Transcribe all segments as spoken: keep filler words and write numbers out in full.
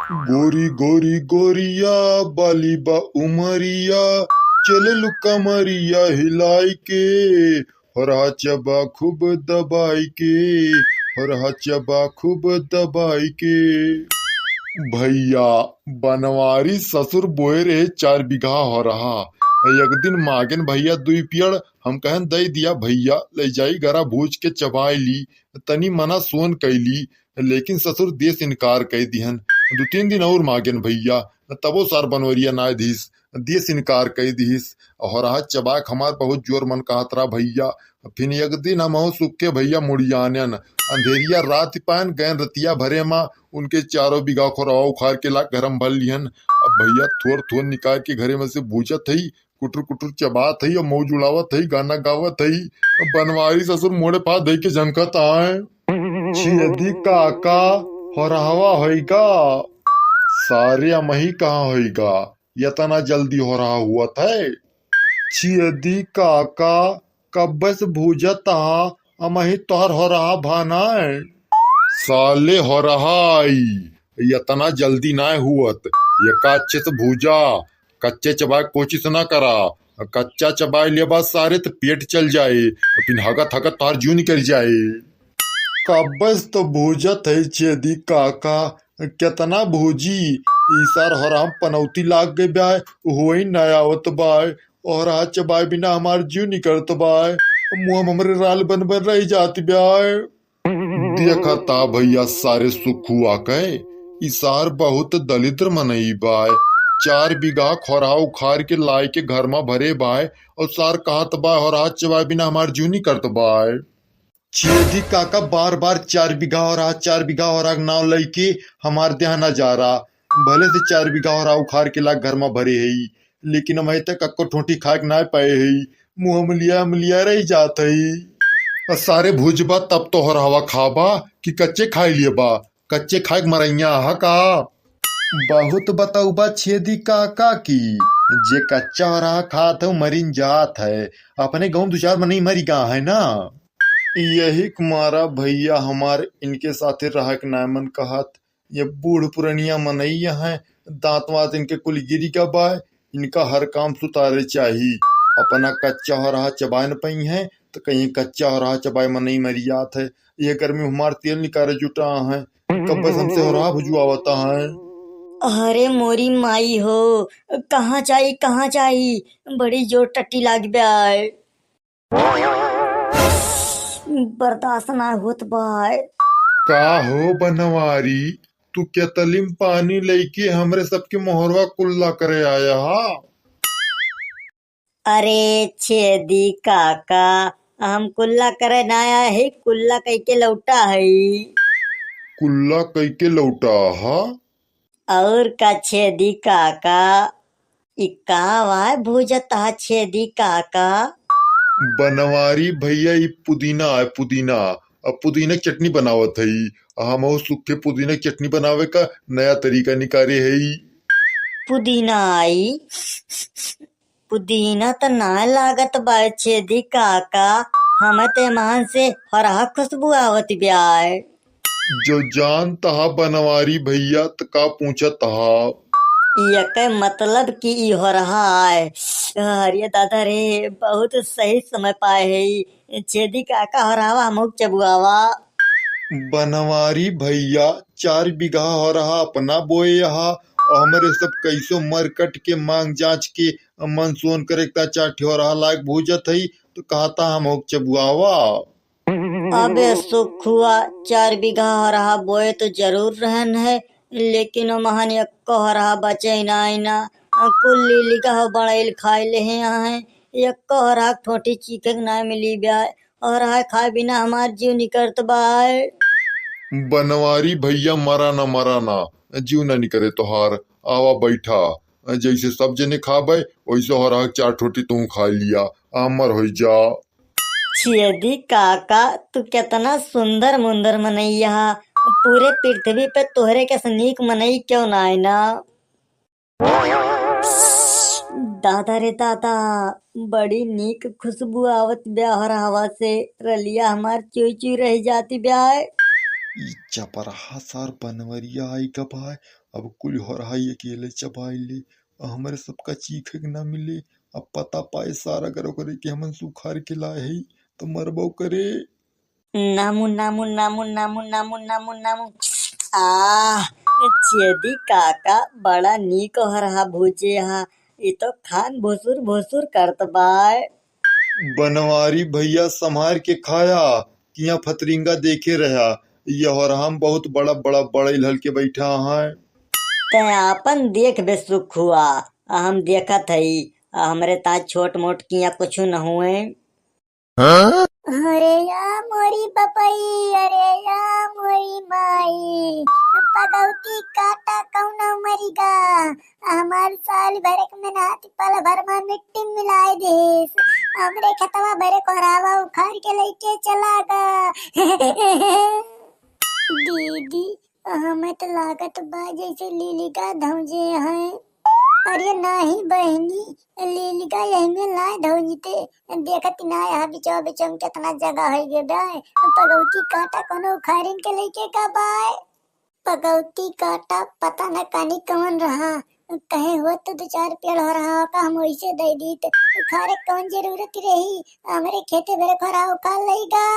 गोरी गोरी गोरिया, बाली बा उमरिया, चललु कमरिया हिलाई के, होरहा चबा खूब दबाई के, होरहा चबा खूब दबाई के। भइया, बनवारी ससुर बोए रहे चार बीघा होरहा। एक दिन मागेन भइया दुई पियड़, हम कहन दइ दिया भइया, लइ जाई घरा भूज के चबाइ ली। तनी मना सोन कइली, लेकिन ससुर देस इनकार कइ दिहन। दू तीन दिन अउर मागेन भइया, तबो सार बनवरिया नाय दिहिस, देस इनकार कइ दिहिस। होरहा चबाक हमार बहुत जोर मन कहत रहा भइया। फिन एक दिन हमहू सुख के भइया मुड़ियानेन, अंधेरिया रात पाएन गएन रतिया भरे मा उनके चारों बीघा होरहा उखार के ला घर म भर लिहन। अब भइया थोर थोर निकाल के घरे में से भूजत हई, कुटुर कुटुर चबात हई और मौज उड़ावत हई, गाना गावत हई। बनवारी ससुर मोड़े पा धई के झनकत आए। छेदी काका, होरहवा होइगा? सारे अमही कहाँ होइगा, यतना जल्दी होरहा हुअत है? छेदी काका, कब्बे से भूजत हा, अमही तोहर होरहा भाना है। साले होरहा आई, यतना जल्दी नाय हुअत, ये का अच्छे से भूजा, कच्चे चबाए कोशिश ना करा, कच्चा चबाए लेबा सारे त पेट चल जाए, फिन हगत हगत तोहार जीव निकल जाए। कब्बे से तो भूजत है छेदी काका, केतना भूजी, ई सार होरहा पनौती लाग गए बाय, होई ना आवत बाय, होरहा चबाए बिना हमार जीव निकलत बाय, मुँह में हमरे राल बन बन रह जात बाय। देखा ता भइया सारे सुखुआ के, ई सार बहुत दलिद्र मनई बाय। चार बीघा होरहा उखार के लाए के घर मा भरे बाय, और सार कहत बाय होरहा चबाए बिना हमार जीव निकलत बाय। छेदी काका बार बार चार बीघा होरहा, चार बीघा होरहा के नाव लइके हमार देह ना जा रहा। भले से चार बीघा होरहा उखार के ला घर मा भरे हई, लेकिन हम अभी तक अक्को ठोंठी खाए के ना पाए हई। मुँह मलिया मलिया रह जात हई। आ सारे भुजबा तब तो होरहवा खाबा कि कच्चे खाई लेबा? कच्चे खाए के मरैया हा का? बहुत बतौबा छेदी काका की, जे कच्चा होरहा खात है, मरिन जात है। अपने गाँव दू चार मनई मरी गा है ना। यही के मारा भइया हमार इनके साथे रहे के नाय मन कहत। ये बूढ़ पुरनिया मनई हैं, दाँत वाँत इनके कुल गिरी गा बाय, इनका हर काम सुतारे चाही। अपना कच्चा होरहा चबाए न पइहैं, त कहीं कच्चा होरहा चबाए मनई मरी जात है। ये गर्मी हमार तेल निकारे जुटा हैं, कब्बे से हमसे होरहा भुजवावत हैं। अरे मोरी माई हो, कहाँ जाई, कहाँ जाई, बड़ी जोर टट्टी लाग बाय। बर्दाश्त ना होत बाय। का हो बनवारी, तू केतली म पानी लइके हमरे सबके मोहरवा कुल्ला करे आया हा? अरे छेदी काका, हम कुल्ला करे ना आए ही, कुल्ला कइके लौटा हई। कुल्ला कइके लौटा हा? और का छेदी काका, ई का वाय भूजत हा छेदी काका? बनवारी भइया, ई पुदीना है, पुदीना। अब पुदीना के चटनी बनावत हई। आ हमहू सूखे पुदीना के चटनी बनावे का नया तरीका निकारे हई। पुदीना आई, पुदीना त ना लागत बा छेदी काका, हमें ते महन से होरहा खुशबू आवत बाय। जो जानत हा बनवारी भइया, त का पूछत हा? यके मतलब कि ई होरहा आय। अरे दादा रे, बहुत सही समय पाए है ई। छेदी काका होरहवा हमहू चबुआवा। बनवारी भइया, चार बीघा होरहा अपना बोए हा, और हमरे सब कैसो मर कट के मांग जांच के मन सोन करे ता चार ठे होरहा लायक भूजत हई, तो कहता हमहू चबुआवा। अबे सुखुआ, चार बीघा होरहा बोए तो जरूर रहन है, लेकिन ओ महन एक्को होरहा बचे नाई ना। कुल लीली का हो बड़ैल खाए लेहे हैं, एक्को होरहा ठोठी चीखे के ना मिली बाय। होरहा खाए बिना हमार जीव निकरत बाय। बनवारी भइया, मरा ना, मरा ना, जीव ना निकरे तोहार। आवा बैठा, जैसे सब जने खाबे, वैसे होरहा चार ठोठी तू खा लिया, अमर होइ जा। छेदी काका, तू केतना सुंदर मुंदर मनई हा। पूरे पृथ्वी पे तोहरे के से नीक मनई क्यों ना आए ना? दादा रे दादा, बड़ी नीक खुशबू आवत बा होरहवा से। रलिया हमार चुई चुई रह जाती बाय। ई चपराहा सार बनवरिया आई गबाय, अब कुल होरहा ई अकेले चबाई ले, अ हमरे सबका चीखे के ना मिले, अब पता पाए सार अगर ओकरे के हमन से उखार के लाए हई, त मरबो करे। नामू, नामू, नामू, नामू, नामू, नामू, नामू। आह, छेदी काका, बड़ा नीक होरहा भूजे हा। ई तो खान भुसुर भुसुर करत बाय। बनवारी भैया, संभार के खाया, किया फतरिंगा देखे रहा। ये होरहा म बहुत बड़ा, बड़ा, बड़ा इलहल के बैठा है। तै आपन देख बे सुखुआ, आ हम देखत हई, आ हमरे ता छोट मोट किया कुछु न हुए। हाँ? अरे या मोरी बपई, अरे या मोरी माई, पगौती काटा कौनो मरिगा, हमार साल भर के मेहनत पल भर में मिट्टी मिलाए देस, हमरे खेतवा भरे कोहरावा उखाड़ के लेके चला गा। दीदी, हमें तो लागत बा जैसे लीलिका धौंजे हैं। अरे नाही बहिनी, लीलिका यही में लाए धौंजते। देखत ना यहाँ बिचवा बिचवा में कितना जगह है गे बाय। पगौती काटा कोनो उखारिन के लेके का बाय। पगौती काटा पता न कानी कौन रहा। कहे हो तो दो चार पेड़ होरहा का हम वैसे दे दीत। उखारे कौन जरूरत रही? हमरे खेते भरे खोरा उखाड़ लेगा।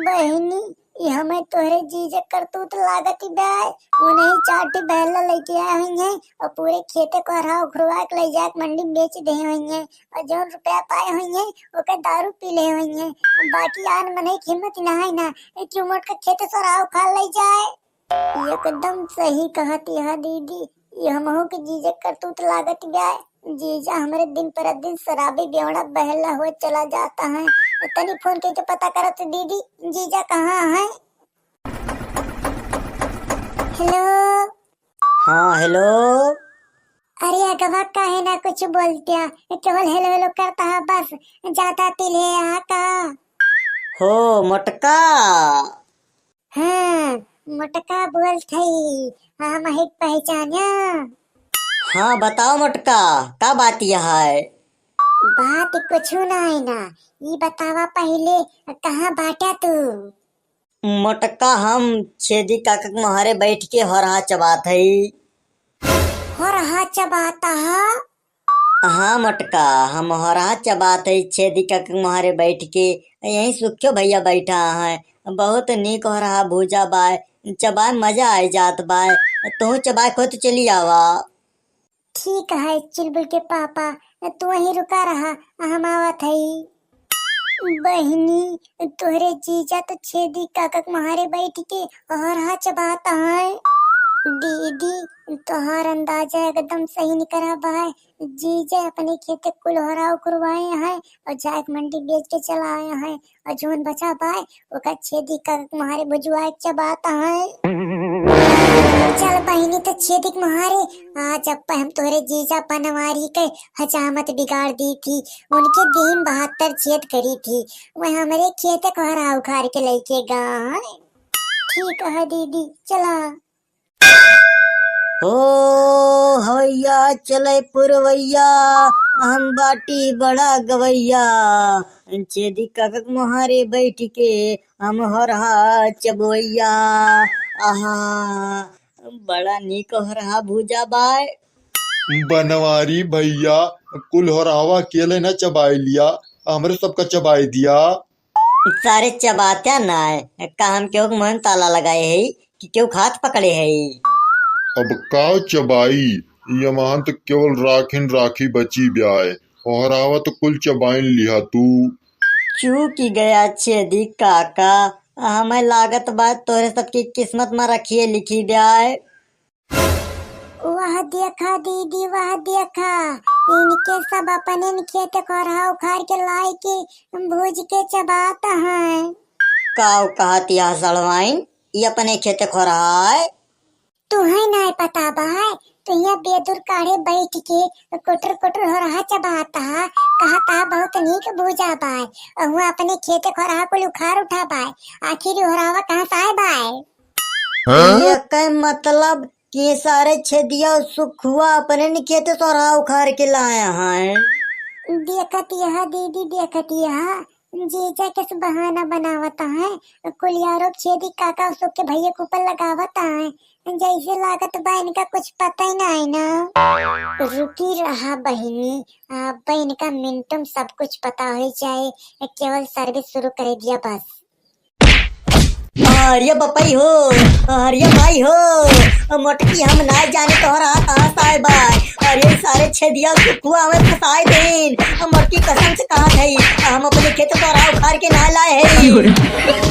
बहिनी, ई हमें तोहरे जीजा करतूत लागत ही बाय। उन्हीं चार ठी बैल लइके आए हुई हैं और पूरे खेते को हरा उखड़वा के ले जाके मंडी में बेच दे हुई हैं और जौन रुपया पाए हुई हैं, ओकर दारू पी ले हुई हैं। बाकी आन मने की हिम्मत ना है ना, ए क्यों मोट के खेते सोरा उखाड़ ले जाए। एकदम सही कहत यह दीदी, ये हमहू के जीजा करतूत लागत बाय। जीजा हमरे दिन पर दिन शराबी बेवड़ा बहला हुआ चला जाता है। तनी फोन करके पता करत दीदी, जीजा कहाँ है? हेलो। हाँ, हेलो। अरे अगवा, काहे ना कुछ बोलत्या, केवल हेलो हेलो करता है बस, ज्यादा तिल है यहाँ का? हो मोटका। हाँ, मोटका बोलत हई, हम ही पहचान्या। हाँ, बताओ मोटका, का बात यह है? बात कुछु ना है ना, ई बतावा पहिले, कहाँ बाटा तू? मोटका, हम छेदी काका के मोहरे बैठ के होरहा चबात हई। होरहा चबाता हा? हाँ मोटका, हम होरहा चबात हई छेदी काका के मोहरे बैठ के। यहीं सुखियो भैया बैठा है। बहुत नीक होरहा भूजा बाय, चबाए मजा आइ जात बाय। तोहू चबाए को तो चली आवा। ठीक है चुलबुल के पापा, तू वहीं रुका रहा, हम आवत हई। बहिनी, तोहरे जीजा तो छेदी काका के मोहरे बैठ के होरहा चबात हैं। दीदी, तोहार अंदाजा एकदम सही निकरा बाय। जीजा अपने खेते कुल होरहा उखरवाए हैं और जाके मंडी बेच के चला आए हैं। और जौन बचा बाय, ओका छेदी काका के मोहरे भुजवाए के चबात हैं। चल बहिनी, तो छेदी के मोहरे, आज अब हम तोहरे जीजा बनवारी के हजामत बिगाड़ दी थी। उनके देह में बहत्तर छेद करी थी, वह हमरे खेते के होरहा उखाड़ के लेके गा हैं। ठीक है दीदी, चला। हो हवैया चले पुरवैया, हम बाटी बड़ा गवैया, छेदी काका के मोहरे बैठ के हम होरहा चबवैया। आहा, बड़ा नीक होरहा भूजा बाय। बनवारी भैया, कुल होरहवा अकेले न चबाइ लिया, हमरे सबका चबाइ दिया। सारे चबात्या नाय, का हम केहू के मुँह में ताला लगाए हई कि केहू के हाथ पकड़े हई? अब का चबाई, यमहान त केवल राखिन राखी बची ब्याय, होरहवा त कुल चबाइन लिहा तू। चूक गया छेदी काका, हमें लागत बा तोहरे सबकी किस्मत में रखिए लिखी ब्याय। वह देखा दीदी, वह देखा, इनके सब अपने खेत खोरहा उखाड़ के लाए के भूज के चबात हैं। काव कहत यह सड़वाइन, ई अपने खेत खोरहा है? तुहैं नाय पता बाय, तू यहाँ बेदुर काढ़े बैठ के कुटर कुटर होरहा चबात हा, कहत हा बहुत नीक भूजा बाय, अहुआ अपने खेत खोरहा कुल उखाड़ उठा बाय, आखिर ई होरहवा कहाँ से आए बाय? हाँ? एके मतलब कि सारे छेदिया सुखुआ अपने न खेते सोरहा उखाड़ के लाया है। देखत यह दीदी, देखत यह, जीजा कैसे बहाना बनावत है, कुलियारो छेदी काका उसके भैया के ऊपर लगावत है। जैसे लागत बा इनका कुछ पता ही ना है ना। रुकी रहा बहिनी, अब इनका मिनटों में सब कुछ पता हो जाए, केवल सर्विस शुरू करे दिया बस। अरे बपई हो, अरे माई हो, मोटकी हम ना जाने तोहरा कहाँ से आए बा। अरे सारे छेदिया कुकुआ हमें फंसाए देन। मोटकी कसम से कहा थई, हम अपने खेत तोहरा उखाड़ के ना लाए है।